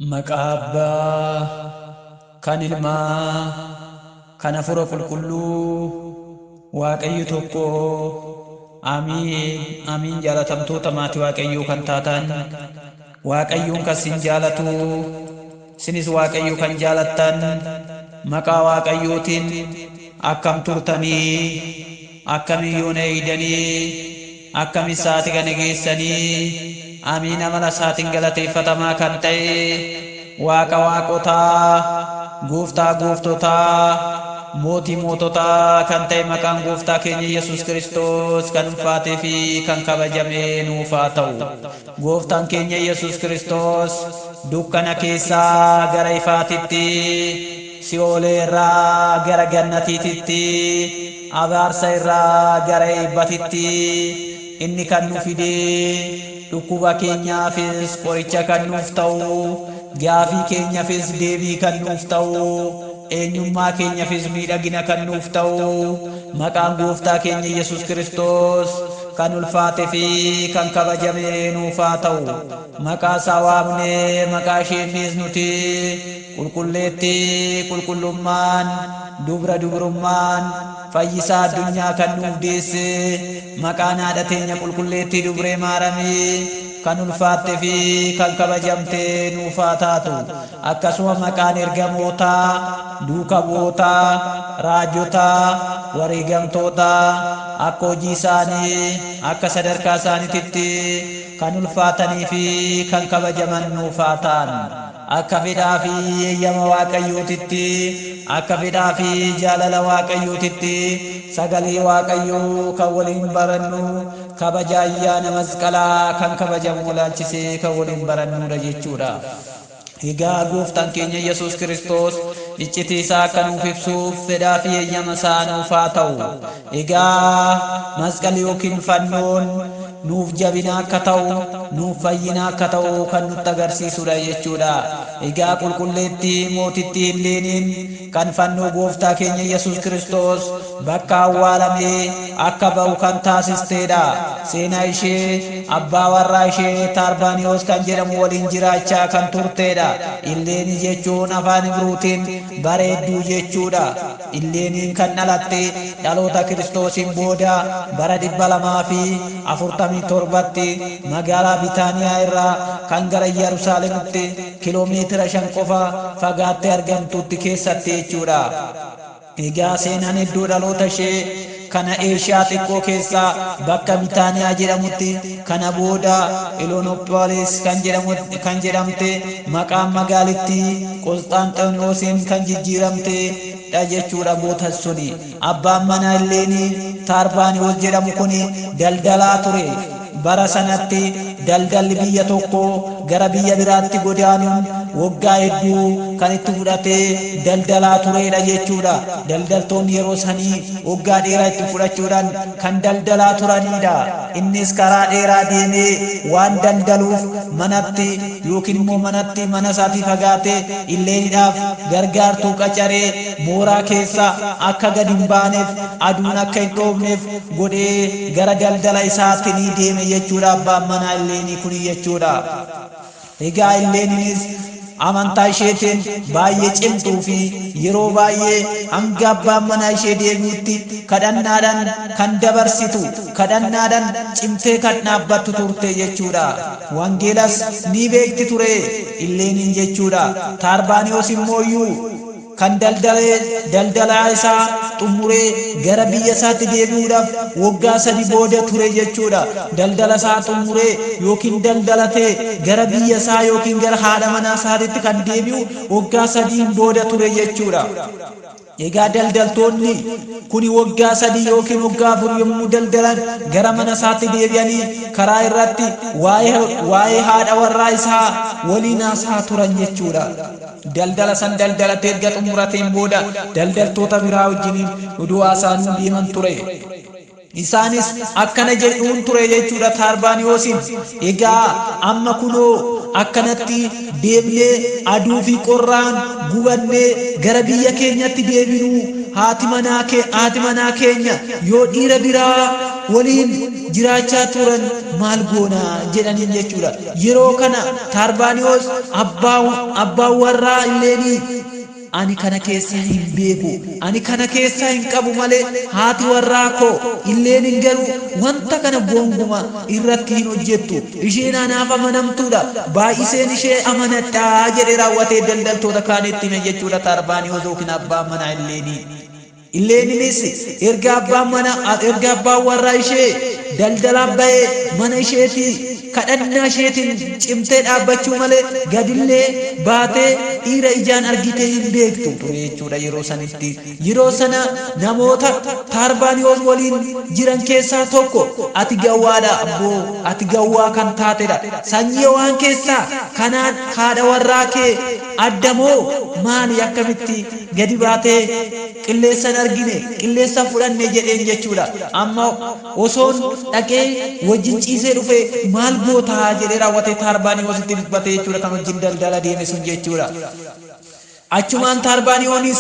Maqaa Abbaa kan Ilmaa kan Hafuura Qulqulluu Waaqayyo tokko. Amiin amiin. Jaalatamtoota maatii Waaqayyoo kan taatan, Waaqayyoon kan sin jaalatu, sinis Waaqayyo kan jaalattan, maqaa Waaqayyootiin akkam turtanii? Akkamiin yoona eeydanii? Akkam isaati kana geessanii? Amiin. Amala isaatiin galateeffatamaa kan ta'e Waaqa waaqotaa, Gooftaa gooftotaa, mootii moototaa kan ta'e maqaan Gooftaa keenya Yesuus Kiristoos kan ulfaatee fi kan kabajame nuuf haa ta'u. Gooftaan keenya Yesuus Kiristoos dukkana keessaa gara ifaatitti, si'oolee irraa gara gannatiititti, abaarsa irraa gara eebbatitti inni kan nu fidee, dhukkuba keenyaafis qoricha kan nuuf ta'u, gaafii keenyaafis deebii kan nuuf ta'u, eenyummaa keenyaafis miidhagina kan nuuf ta'u, maqaan Gooftaa keenya Yesuus Kiristoos kan ulfaate fi kan kabajame nuuf haa ta'u. Maqaa isaa waamnee maqaa isheenis nuti qulqulleettii qulqullummaan, dubra dubrummaan, fayyisaa addunyaa kan nuuf deesse, maqaan haadha teenya qulqulleettii Dubree Maaramii kan ulfaatte fi kan kabajamte nuuf haa taatu. Akkasuma maqaan ergamootaa, duuka bu'ootaa, raajotaa, wareegamtootaa akka hojii isaanii, akka sadarkaa isaaniititti kan ulfaatanii fi kan kabajaman nuuf haa ta'an. Akka fedhaa fi eeyyama Waaqayyootitti, akka fedhaa fi jaalala Waaqayyootitti sagalee Waaqayyoo kan waliin barannu, kabaja ayyaana Masqalaa kan kabajamu ilaalchisee kan waliin barannuudha jechuudha. Egaa Gooftaan keenya Yesuus Kiristoos iccitii isaa akka nuuf ibsuuf fedhaa fi eeyyama isaa nuuf haa ta'u. Egaa masqalli yookiin fannoon nuuf jabina akka ta'u, nuuf fayyina akka ta'u kan nutti agarsiisudha jechuudha. Egaa qulqulleettii mootittii Illeeniin kan fannoo Gooftaa keenya Yesuus Kiristoos bakka awwaalamee akka ba'u kan taasisteedha. Seenaa ishee abbaa warraa ishee Taarbaaniyoos kan jedhamu waliin jiraachaa kan turteedha. Illeenii jechuun afaan Ibruutiin bareedduu jechuudha. Illeeniin kan dhalatte dhaloota Kiristoosiin booda bara 247tti magaalaa Bitaaniyaa irraa kan gara Yerusaalemitti kiiloomeetira 5 qofa fagaattee argamtutti keessatti jechuudha. Egaa seenaan iddoo dhaloota ishee kana Eeshiyaa xiqqoo keessaa bakka Bitaaniyaa jedhamutti, kana booda Eloonoopoolis kan jedhamte, maqaan magaalittii Qosxaanxinoosiin kan jijjiiramte dha jechuudha boota suni. Abbaan manaa Illeenii Taarbaaniyoos jedhamu kun daldalaa ture. Bara sanatti daldalli biyya tokko gara biyya biraatti godaanuun waggaa hedduu kan itti fudhatee daldalaa turedha jechuudha. Daldaltoonni yeroo sanii waggaa dheeraa itti fudhachuudhaan kan daldalaa turanidha. Innis karaa dheeraa deemee waan daldaluuf manatti yookiin immoo manatti mana isaatii fagaatee Illeeniidhaaf gargaartuu qacaree mooraa keessa akka gad hin baaneef, aduun akka hin dhoofneef godhee gara daldala isaatti ni deeme jechuudha, abbaan manaa Illeenii kun jechuudha. Egaa Illeeniinis amantaa isheetiin baay'ee cimtuu fi yeroo baay'ee hanga abbaan manaa ishee deebi'utti kadhannaadhaan kan dabarsitu, kadhannaadhaan cimtee kan dhaabbattu turte jechuudha. Wangeelas ni beekti ture Illeeniin jechuudha. Taarbaaniyoos immoo iyyuu kan daldalee daldalaa isaa xumuree gara biyya isaatti deebi'uudhaaf waggaa 3 booda ture jechuudha. Daldala isaa xumuree yookiin daldalatee gara biyya isaa yookiin gara haadha manaa isaatitti kan deebi'u waggaa 3 booda ture jechuudha. Egaa daldaltoonni kuni waggaa 3 yookiin waggaa 4 yommuu daldalan gara mana isaatti deebi'anii karaa irratti waa'ee haadha warraa isaa waliin haasaa turan jechuudha. Daldala san daldalatee erga xumurateen booda daldaltoota biraa wajjiniin oduu haasa'anii deeman ture. Isaanis akkana jedhuun ture jechuudha Taarbaaniyoosiin. Egaa amma kunoo akkanatti deemnee aduu fi qorraan gubannee gara biyya keenyatti deebinuu, haati manaa keenya yoo dhiira biraa waliin jiraachaa turan maal goona jedhaniin jechuudha. Yeroo kana Taarbaaniyoos abbaan warraa Illeenii ani kana keessa hin beeku, ani kana keessa hin qabu malee haati warraa koo Illeenin garuu wanta kana gonguma irratti hin hojjettu. Isheen anaaf amanamtuudha. Baay'iseen ishee amanadhaa jedhee raawwatee daldaltoota kaanitti hime jechuudha Taarbaaniyoos yookiin abbaan manaa Illeenii. Illeeninis erga abbaan mana erga abbaan warraa ishee daldalaaf ba'ee mana isheetii kadhannaa isheetiin cimtee dhaabbachuu malee gadillee baatee dhiira ijaan argitee hin beektu ture jechuudha yeroo sanitti. Yeroo sana namoota Taarbaaniyoos waliin jiran keessaa tokko ati gawwaadha abboo, ati gawwaa kan taatedha. Sanyii waan keessaa kanaan haadha warraa kee adda moo maali akkamitti gadi baatee qilleessan argine qilleessa fudhanne jedheen jechuudha. Amma osoon dhaqee wajjin ciisee dhufe maal gootaa jedhee raawwatee Taarbaaniyoositti dubbatee jechuudha kan wajjin daldala deeme sun jechuudha. Achumaan Taarbaaniyoonis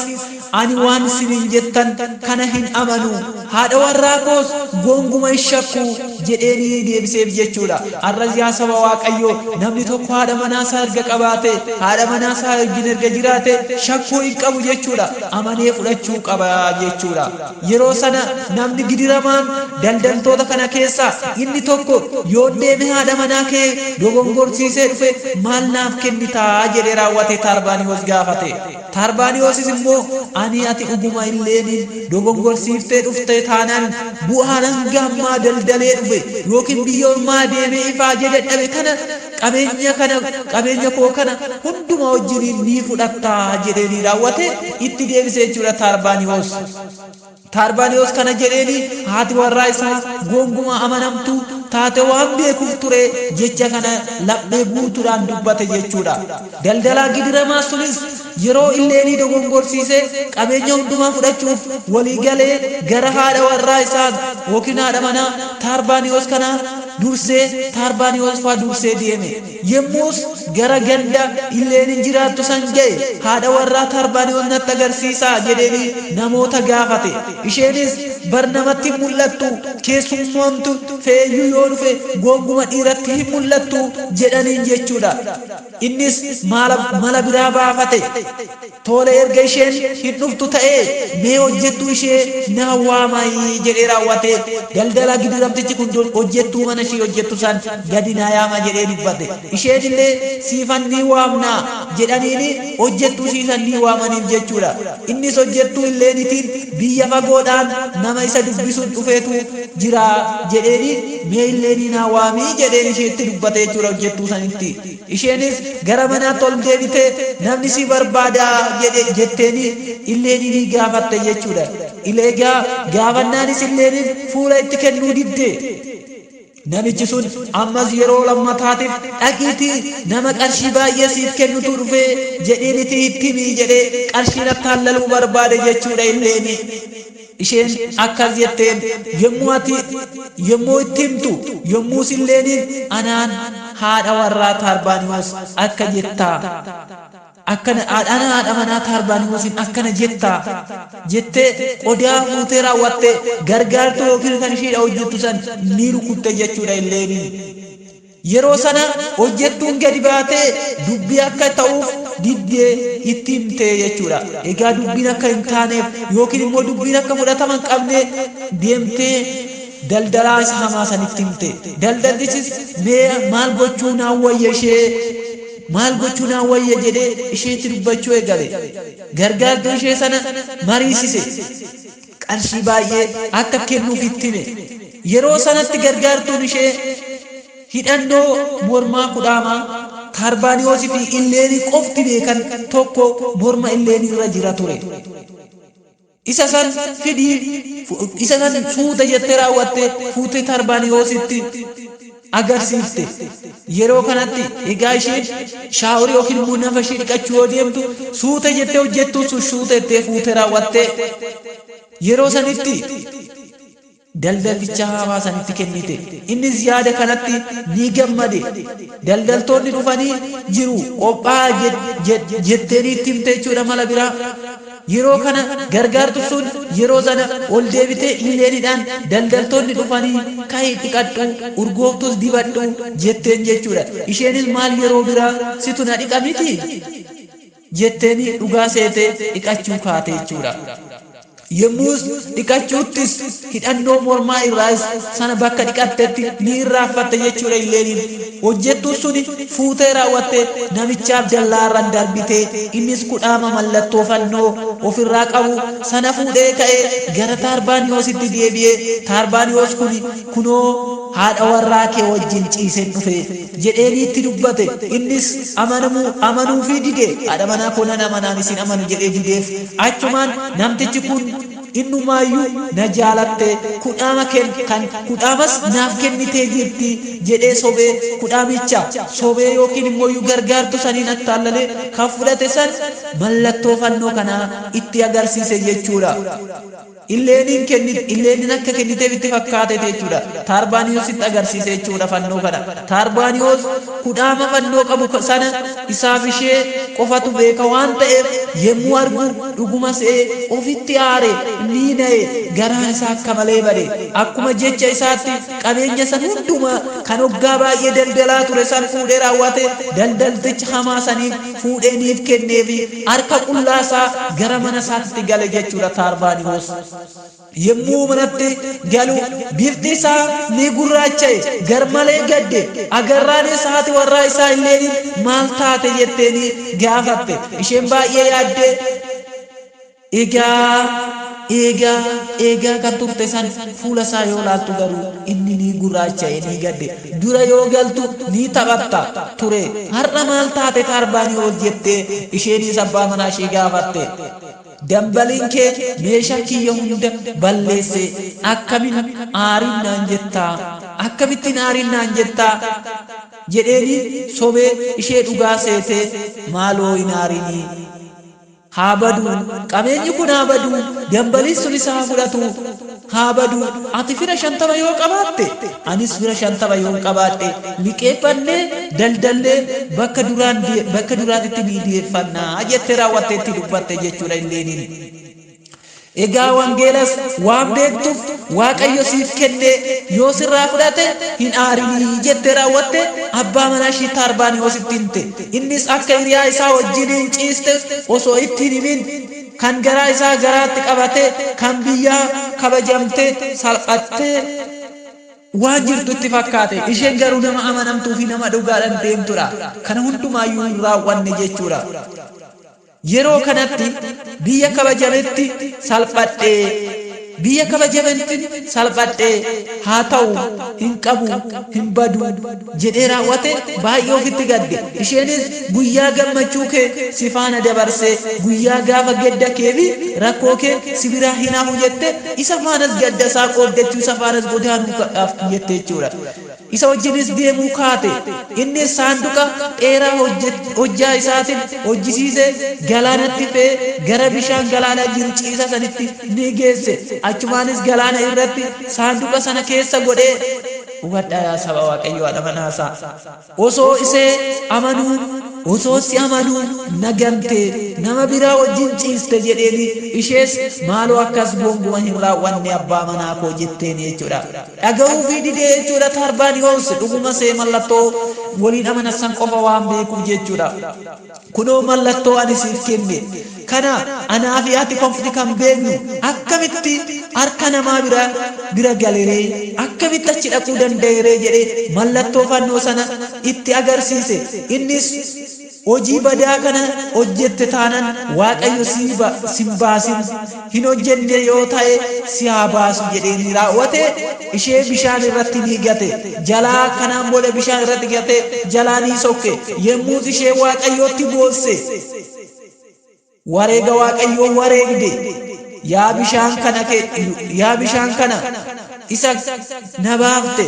ani waan isiniin jettan kana hin amanu, haadha warraa koos gonguma hin shakku jedheenii deebiseef jechuudha. Har'as yaa saba Waaqayyoo, namni tokko haadha manaasaa erga qabaate, haadha manaasaa wajjin erga jiraate shakkuu hin qabu jechuudha. Amanee fudhachuu qaba jechuudha. Yeroo sana namni gidiramaan daldaltoota kana keessaa inni tokko yoon deeme haadha manaa kee dogongorsiisee dhufe maal naaf kennitaa jedhee raawwatee Taarbaaniyoos gaafate. Taarbaaniyoosis immoo ani ati dhuguma Illeeniin dogongorsiiftee dhufte taanaan bu'aan hanga ammaa daldalee dhufe yookiin biyya ormaa deemee ifaajee dadhabe kana qabeenya kana qabeenya koo kana hunduma wajjiniin ni fudhattaa jedheenii raawwate itti deebise jechuudha Taarbaaniyoos. Taarbaaniyoos kana jedheeni haati warraa isaa gonguma amanamtuu taate waan beekuuf ture jecha kana laphee guutuudhaan dubbate jechuudha. Daldalaa gidiramaa sunis yeroo Illeenii dogongorsiisee qabeenya hundumaa fudhachuuf walii galee gara haadha warraa isaa yookiin haadha manaa Taarbaaniyoos kanaa dursee Taarbaaniyoos faa dursee deeme. Yemmus gara ganda Illeenin jiraattu san ga'e haadha warraa Taarbaaniyoos natti agarsiisaa jedheeni namoota gaafate. Isheenis bar namatti hin mul'attu, keessummoomtu fe'eyyuu yoo dhufe gonguma dhiiratti hin mul'attu jedhaniin jechuudha. Innis mala biraa baafate. Tole erga isheen hin dhuftu ta'ee mee hojjettuu ishee naa waamaayi jedhee raawwate. Daldalaa gidiramtichi kun hojjettuu mana ishii hojjettu san gadi naa yaama jedhee dubbate. Isheen illee siifan ni waamnaa jedhaniini hojjettuu ishii san ni waamaniif jechuudha. Innis hojjettuu Illeenitiin biyya fagoodhaan nama isa dubbisuun dhufeetu jira jedheeni mee Illeenii naa waamii jedheen isheetti dubbate jechuudha hojjettuu sanitti. Isheenis gara manaatti ol deebitee namni si barbaada jedhe jetteeni Illeenii ni gaafatte jechuudha. Egaa gaafannaanisIlleeniin fuula itti kennuu didde. Namichi sun ammas yeroo lammataatiif dhaqiitii nama qarshii baay'ee siif kennutu dhufee jedhiiniti itti himi jedhee qarshii nattaallaluu barbaade jechuudha Illeenii. Isheen akkas jetteen yommuu ati yommuu itti himtu yommus Illeeniin anaan haadha warraa Taarbaaniyoos akka jettaa akkana ana haadha manaa Taarbaaniyoosiin akkana jettaa jettee qodaa fuutee raawwatte gargaartuu yookiin kan isheedha hojjettu san ni rukutte jechuudha Illeeniin. Yeroo sana hojjettuun gadi baatee dubbii akka ta'uuf diddee itti himte jechuudha. Egaa dubbiin akka hin taaneef yookiin immoo dubbiin akka fudhatama hin qabne deemtee daldalaa isa hamaa sanitti himte. Daldaltichis mee maal gochuu naan wayya ishee maal gochuu naan wayya jedhee isheetti dubbachuu eegale. Gargaartuu ishee sana mariisise. Qarshii baay'ee akka kennuuf itti hime. Yeroo sanatti gargaartuun ishee hidhannoo mormaa kudhaamaa Taarbaaniyoosii fi Illeenii qofti beekan tokko morma Illeenii irra jira ture. Isa san fidii isa san suuta jettee raawwatte fuutee Taarbaaniyoositti agarsiifte. Yeroo kanatti egaa isheen shaaworii yookiin immoo nafa ishee dhiqachuu yoo deemtu suuta jettee hojjettuun sun suuta jettee fuutee raawwatte yeroo sanitti daldalticha hamaa sanitti kennite. Innis yaada kanatti ni gammade. Daldaltoonni dhufanii jiru qophaa'aa jetteeni itti himte jechuudha mala biraa. Yeroo kana gargaartu sun yeroo sana ol deebitee Illeeniidhaan daldaltoonni dhufanii ka'ii dhiqadhu, urgooftus dibadhu jetteen jechuudha. Isheenis maal yeroo biraa situ na dhiqa miti jetteeni dhugaa seetee dhiqachuu kaate jechuudha. Yommus dhiqachuuttis hidhannoo mormaa irraas sana bakka dhiqattetti ni irraanfatte jechuudha Illeeniin. Hojjettuun suni fuutee raawwatte namichaaf dallaarran darbite. Innis kudhaama mallattoo fannoo ofirraa qabu sana fuudhee ka'ee gara Taarbaaniyoositti deebi'e. Taarbaaniyoos kuni kunoo haadha warraa kee wajjin ciiseen dhufe jedheenii itti dubbate. Innis amanamuu amanuufii dide. Haadha manaa koo nan amanaan isin amanu jedhee dideef. Achumaan namtichi kun innumaayyuu na jaalatte, kudhaama kan kudhaamas naaf kennitee jirti jedhee sobee kudhaamicha sobee yookiin immooyyuu gargaartu saniin attaallalee kan fudhate san mallattoo fannoo kanaa itti agarsiise jechuudha. Illeeniin kenni Illeeniin akka kenniteef itti fakkaatete jechuudha. Taarbaaniyoositti agarsiise jechuudha fannoo kana. Taarbaaniyoos kudhaama fannoo qabu sana isaaf ishee qofatu beeka waan ta'eef yemmuu argu dhuguma se'ee ofitti aare, ni na'e, garaan isaa akka malee bade. Akkuma jecha isaatti qabeenya san hundumaa kan hoggaa baay'ee daldalaa ture san fuudhee raawwate daldalticha hamaa saniif fuudhee niif kenneefi harka qullaa isaa gara mana isaatti gale jechuudha Taarbaaniyoos. Yemmuu manatti galu bifti isaa ni gurraacha'e, garmalee gadde. Agarraanis haati warraa isaa Illeeniin maal taate jetteeni gaafatte. Isheen baay'ee yaaddee egaa eegaa eegaa kan turte san fuula isaa yoo laaltu garuu inni ni gurraacha'e, ni gadde. Dura yoo galtu ni taphatta ture, har'a maal taate Taarbaaniyoos jettee isheenis abbaa manaa ishee gaafatte. Dambaliin kee meeshaa kiyya hunda balleesse, akkamin aariin naan jettaa? Akkamittiin aariin naan jettaa? jedheeni sobee ishee dhugaa seetee maaloo hin aarinii. Haa badu, qabeenyi kun haa badu, dambaliin sunis haa fudhatu, haa badu. Ati fira 50 yoo qabaatte, anis fira 50 yoon qabaadhe, liqeeffannee daldallee bakka duraan bakka duraatitti ni deeffanna jettee raawwattee itti dubbatte jechuudha Illeeniin. Egaa wangeelas waan beektuuf Waaqayyo siif kennee yoo sirraa fudhate hin aarinii jettee raawwatte abbaa manaa ishii Taarbaaniyoositti himte. Innis akka hiriyaa isaa wajjiniin ciiste osoo itti hin himin kan garaa isaa garaatti qabatee kan biyyaa kabajamtee salphattee waan jirtu itti fakkaate. Isheen garuu nama amanamtuu fi nama dhugaadhaan deemtudha. Kana hundumaayyuu hin raawwanne jechuudha. Yeroo kanatti biyya kabajametti salphadhee, biyya kabajametti salphadhee, haa ta'u hin qabu hin badu jedhee raawwate baay'ee ofitti gadde. Isheenis guyyaa gammachuu kee si faana dabarsee guyyaa gaafa gadda kee fi rakkoo kee si biraa hin hafu jette isa faanas gadda isaa qooddachuu isa faanas godaanuudhaaf jette jechuudha. Isa wajjinis deemuu kaate. Innis saanduqa dheeraa hojjaa isaatiin hojjisiise galaanatti fe'ee gara bishaan galaanaa jiru ciisaa sanitti ni geesse. Achumaanis galaana irratti saanduqa sana keessa godhee. Hubadhaa yaa saba Waaqayyoo haadha manaasaa. Osoo isee amanuu osoo si amanuu na gante nama biraa wajjin ciiste jedheeni ishees maaloo akkas gonguma hin raawwanne abbaa manaa koo jetteeni jechuudha. Dhaga'uufii didee jechuudha Taarbaaniyoos dhuguma see mallattoo waliin amanan san qofa waan beekuuf jechuudha. Kunoo mallattoo ani siif kenne kana anaa fi ati qofti kan beeknu akkamitti harka namaa bira bira galeree akkamitti achi dhaquu danda'eree jedhee mallattoo fannoo sana itti agarsiise. Innis hojii badaa kana hojjette taanan Waaqayyo sin baasin, hin hojjenne yoo ta'e si haa baasu jedhee ni raawwate. Ishee bishaan irratti ni gate. Jalaa kanaan booda bishaan irratti gate jalaa ni sokke. Yemmuus ishee Waaqayyootti boosse. Wareega Waaqayyoo wareegde. Yaa bishaan kana yaa bishaan kana. isa na baafte,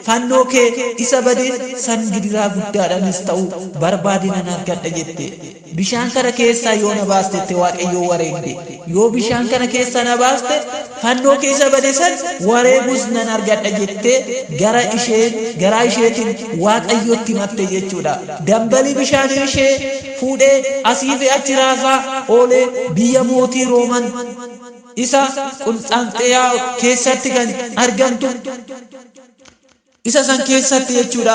fannoo kee isa bade san gidiraa guddaadhaanis ta'u barbaade nan argadha jette. Bishaan kana keessaa yoo na baaste jette Waaqayyoo wareegde. Yoo bishaan kana keessaa na baaste, fannoo kee isa bade san wareegus nan argadha jettee gara ishee garaa isheetiin Waaqayyotti himatte jechuudha. Dambalii bishaanii ishee fuudhee asii fi achi raasaa oolee biyya mootii Rooman isa Qusxanxiyaa keessatti kan argamtu isa san keessatti jechuudha,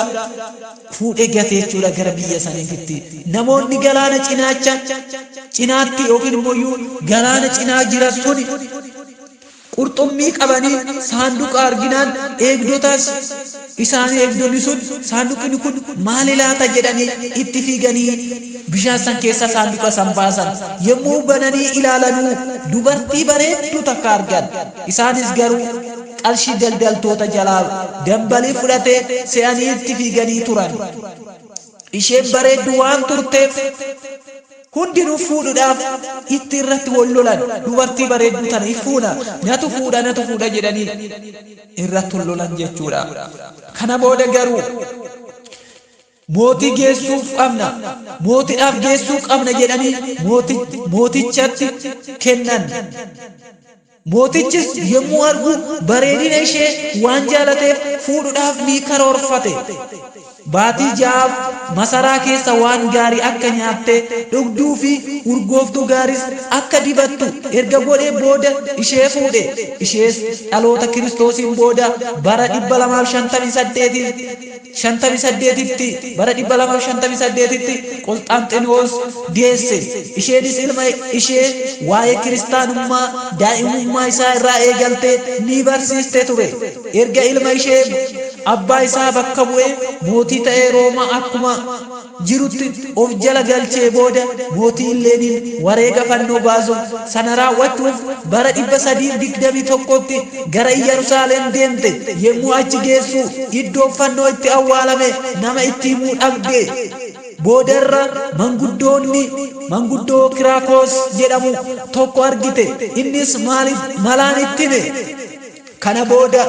fuudhee gate jechuudha gara biyya saniitti. Namoonni galaana cinaacha cinaatti yookiin immoo galaana cinaa jiran suni qurxummii qabanii saanduqa arginaan, eegdotas isaanii, eegdonni sun saanduqni kun maali laata jedhanii itti fiiganii bishaan san keessa saanduqa san baasan. Yommuu bananii ilaalanuu dubartii bareedduu takka argan. Isaanis garuu qarshii daldaltoota jalaa dambalii fudhatee se'anii itti fiiganii turan. Isheen bareeddu waan turteef hundinuu fuudhuudhaaf itti irratti wal lolan. Dubartii bareedduu tana fuuna, natu fuudha, natu fuudha jedhanii irratti wal lolan jechuudha. Kana booda garuu mootii geessuuf qabna, mootiidhaaf geessuu qabna jedhanii mootichatti kennan. Mootichis yommuu argu bareedina ishee waan jaalateef fuudhuudhaaf ni karoorfate. Baatii 6f masaraa keessa waan gaarii akka nyaatte dhugduu fi urgooftuu gaariis akka dibattu erga godhee booda ishee fuudhe. Ishees dhaloota Kiristoosiin booda bara 258tti, bara 258tti Qosxanxinoos deesse. Isheenis ilma ishee waa'ee kiristaanummaa daa'imummaa isaa irraa eegalte ni barsiiste ture. Erga ilma ishee abbaa isaa bakka bu'ee mootii ta'ee Roomaa akkuma jirutti of jala galchee booda, mootii Illeeniin wareega fannoo baasuuf sana raawwachuuf bara 321tti gara Iyyerusaalem deemte. Yommuu achi geessu iddoo fannoo itti awwaalame nama itti himuu dhabde. Boodarra manguddoonni manguddoo Kiraakoos jedhamu tokko argite. Innis malaan itti hime. Kana booda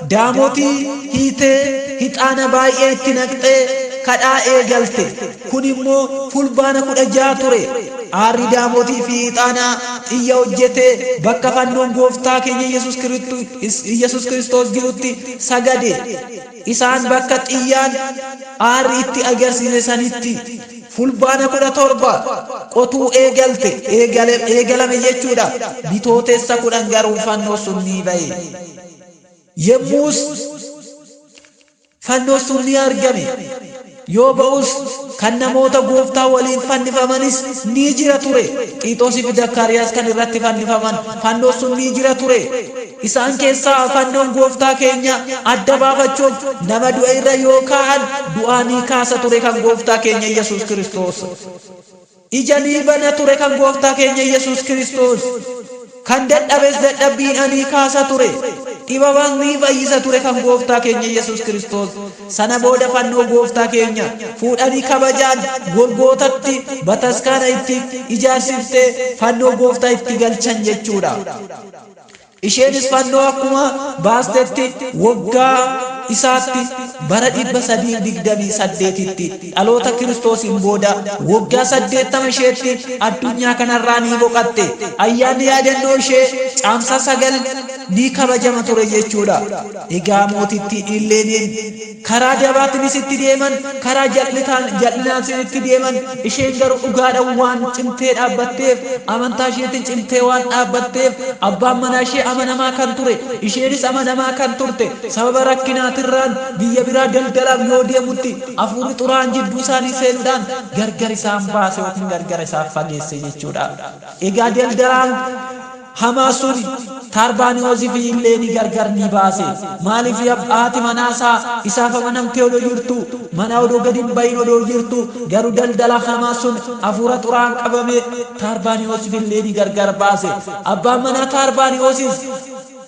daamotii hiitee, hixaana baay'ee itti naqxee kadhaa eegalte. Kun immoo Fulbaana 16 ture. Aarri daamotii fi hixaanaa xiyya hojjetee bakka fannoon gooftaa keenya Yesus Kiristoos jirutti sagade. Isaan bakka xiyyaan aarri itti agarsiise sanitti Fulbaana 17 qotuu eegalte, eegalame jechuudha. Bitootessa 10 garuu fannoo sun ni ba'e. Yommus fannoo sun ni argame. Yoo ba'us kan namoota gooftaa waliin fannifamanis ni jira ture. Qiixoosii fi Zakkaariyaas kan irratti fannifaman fannoo sun ni jira ture. Isaan keessaa fannoon gooftaa keenya adda baafachuuf nama du'a irra yoo kaa'an du'aa ni kaasa ture kan gooftaa keenya Yesuus Kiristoos. Ija ni bana ture kan gooftaa keenya Yesuus Kiristoos. Kan dadhabes dadhabbiidhaan ni kaasa ture. Dhibamas ni fayyisa ture kan gooftaa keenya Yesuus Kiristoos. Sana booda fannoo gooftaa keenya fuudhanii kabajaan Golgootatti bataskaana itti ijaarsiftee fannoo gooftaa itti galchan jechuudha. Isheenis fannoo akkuma baastetti waggaa isaatti bara 328tti dhaloota Kiristoosiin booda waggaa 80 isheetti addunyaa kanarraa ni boqatte. Ayyaanni yaadannoo ishee Caamsaa 9 ni kabajama ture jechuudha. Egaa mootittii Illeeniin karaa dabaatinis itti deeman, karaa jal'inaanis itti deeman, isheen garuu dhugaadhaan waan cimtee dhaabbatteef, amantaa isheetiin cimtee waan dhaabbatteef, abbaan manaa ishee amanamaa kan ture, isheenis amanamaa kan turte, sababa rakkinaatirraan biyya biraa daldalaaf yoo deemutti hafuurri xuraa'aan jidduu isaanii seenuudhaan gargar isaan baase yookiin gargar isaan fageesse jechuudha. Egaa daldalaan hamaa sun Taarbaaniyoosii fi Illeenii gargar ni baase. Maaliif? Haati manaa isaa isaaf amanamtee odoo jirtu, mana odoo gadi hin bahin odoo jirtu, garuu daldala hamaa sun hafuura xuraa'aan qabame Taarbaaniyoosii fi Illeenii gargar baase. Abbaan manaa Taarbaaniyoosis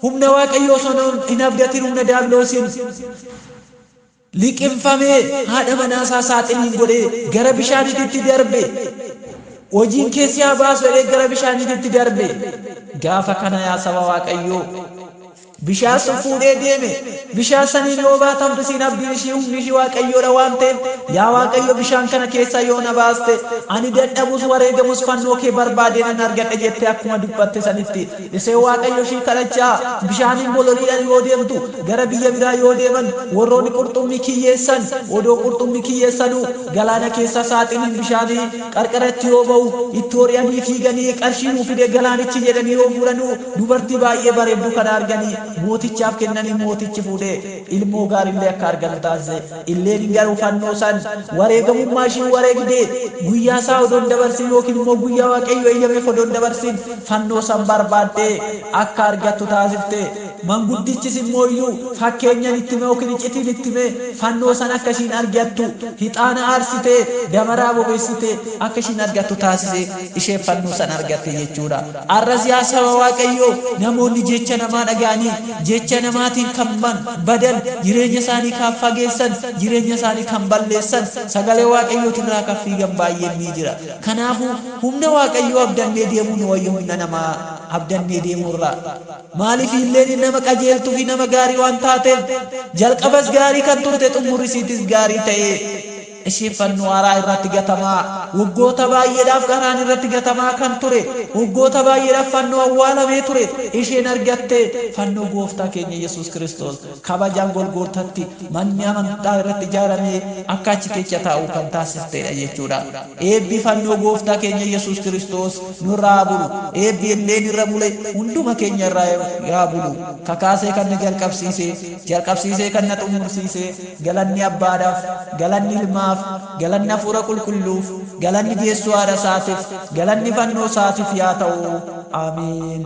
humna Waaqayyoo osoo hin abdatin humna Daabiloosiin liqimfamee haadha manaa isaa saaxiniin godhee gara bishaaniitti darbe. Hojiin keessi haa baasu jedhee gara bishaaniitti darbe. Gaafa kana, yaa saba Waaqayyoo, Bishaan sun fuudhee deeme. Bishaan saniin yoo baatamtu isiin abdiin ishii humni ishii Waaqayyoodha waan ta'eef, yaa Waaqayyo bishaan kana keessaa yoo na baaste, ani dadhabus wareegamus fannoo kee barbaadee nan argadha jettee akkuma dubbatte sanitti isheen Waaqayyo ishii kadhachaa bishaaniin bololiidhaan yoo deemtu gara biyya biraa yoo deeman warroonni qurxummii kiyyeessan odoo qurxummii kiyyeessanuu galaana keessa saaxiniin bishaanii qarqaratti yoo ba'u itti hori'anii fiiganii qarshii nuu fide galaanichi jedhanii yoo fuudhanuu dubartii baay'ee bareedduu kana arganii mootichaaf kennanii mootichi fuudhee ilmoo gaariillee akka argatu taasise. Illeen garuu fannoo san wareegamummaa ishii wareegdee guyyaa isaa odoo hin dabarsin yookiin immoo guyyaa Waaqayyo eeyyameef odoo hin dabarsin fannoo san barbaaddee akka argattu taasifte. Manguddichis immoo iyyuu fakkeenyan itti hime yookiin iccitiin itti hime fannoo san akka ishiin argattu hixaana aarsitee damaraa bobeessitee akka ishiin argattu taasise isheen fannoo san argatte jechuudha. Arras yaa saba Waaqayyoo namoonni jecha namaa dhaga'anii jecha namaatiin kan badan jireenya isaanii kan fageessan jireenya isaanii kan balleessan sagalee Waaqayyootirraa kan fiigan baay'een ni jira. Kanaafuu humna Waaqayyoo abdannee deemuun wayya humna namaa abdannee deemuurraa. Maaliif illeen nama qajeeltuu fi nama gaarii waan taateef jalqabas gaarii kan turte xumurri isiitis gaarii ta'ee isheen fannoo haaraa irratti gatamaa waggoota baay'eedhaaf karaan irratti gatamaa kan ture waggoota baay'eedhaaf fannoo awwaalamee ture isheen argatte fannoo gooftaa keenya Yesuus Kiristoos kabajaan Golgootatti manni amantaa irratti ijaaramee akka achi keessa taa'u kan taasisteedha jechuudha. Eebbi fannoo gooftaa keenya Yesuus Kiristoos nurraa bulu. Eebbi illeen irra bule hunduma keenya irraa yaa bulu. Kakaasee kan na jalqabsiise, jalqabsiisee kan na xumursiise, galanni abbaadhaaf, galanni ilmaaf, galanni hafuura qulqulluuf, galanni geessoo haadha isaatiif, galanni fannoo isaatiif yaa ta'u. Amiin.